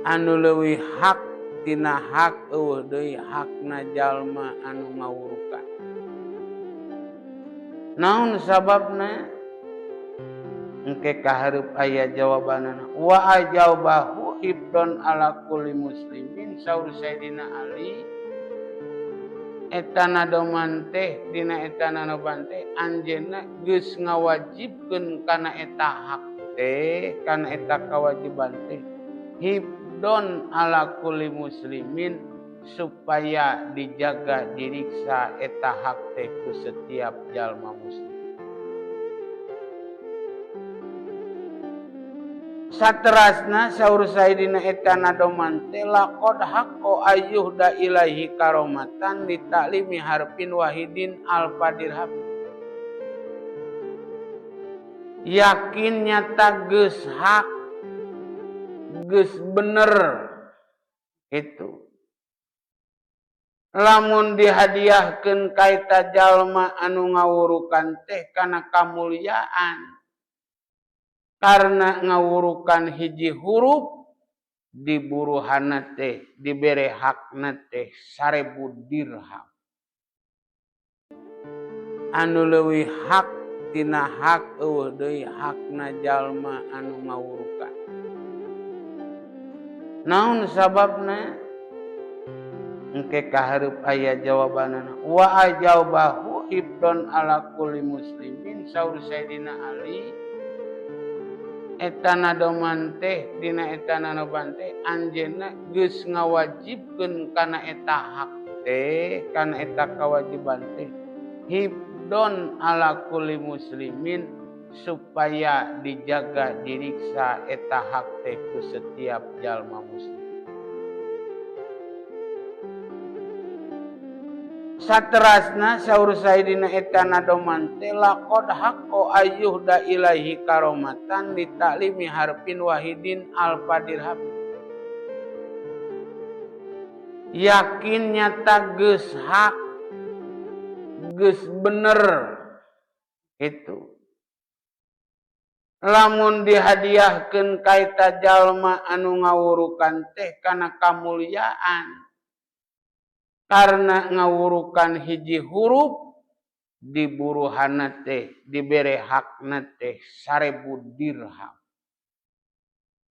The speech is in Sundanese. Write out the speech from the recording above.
Anu leuwih hak tina hak eueuh deui hakna jalma anu ngawurukan. Naon sababna? Engke kahareup aya jawabanana. Wa ajabahu ibdon ala kulli muslimin saur Sayyidina Ali eta nadoman teh dina eta nanoban teh anjeunna geus ngawajibkeun kana eta hak teh kana eta kawajiban teh hibdon ala kulli muslimin supaya dijaga diriksa eta hak teh ku setiap jalma muslim. Saterasna saur Sayyidina eta nadoman teh laqad haqqo ayyuhda ilaihi karomatan li ta'limi harfin wahidin alfa dirham. Yakin nyata geus hak, geus bener itu. Lamun dihadiahkeun ka eta jalma anu ngawurukan teh kana kamuliaan. Karena ngawurukan hiji huruf diburuhana teh dibere hakna teh 1000 dirham. Anu leuwih hak tina hak eueuh deui hakna jalma anu ngawurukan. Naon sababna? Engke kahareup aya jawabanana. Wa ajabahu ibdon ala kulli muslimin saur Sayyidina Ali eta nadoman teh dina eta nanoban teh anjeunna geus ngawajibkeun kana eta hak teh kana eta kawajiban teh hibdon ala kulli muslimin supaya dijaga diriksa eta hak teh ku setiap jalma muslim. Saterasna saur Sayyidina eta nadoman teh laqad haqqo ayyuhda ilaihi karomatan li ta'limi harfin wahidin alfa dirham. Yakin nyata geus hak, geus bener itu. Lamun dihadiahkeun ka eta jalma anu ngawurukan teh kana kamuliaan. Karena ngawurukan hiji huruf diburuhana teh dibere hakna teh 1000 dirham.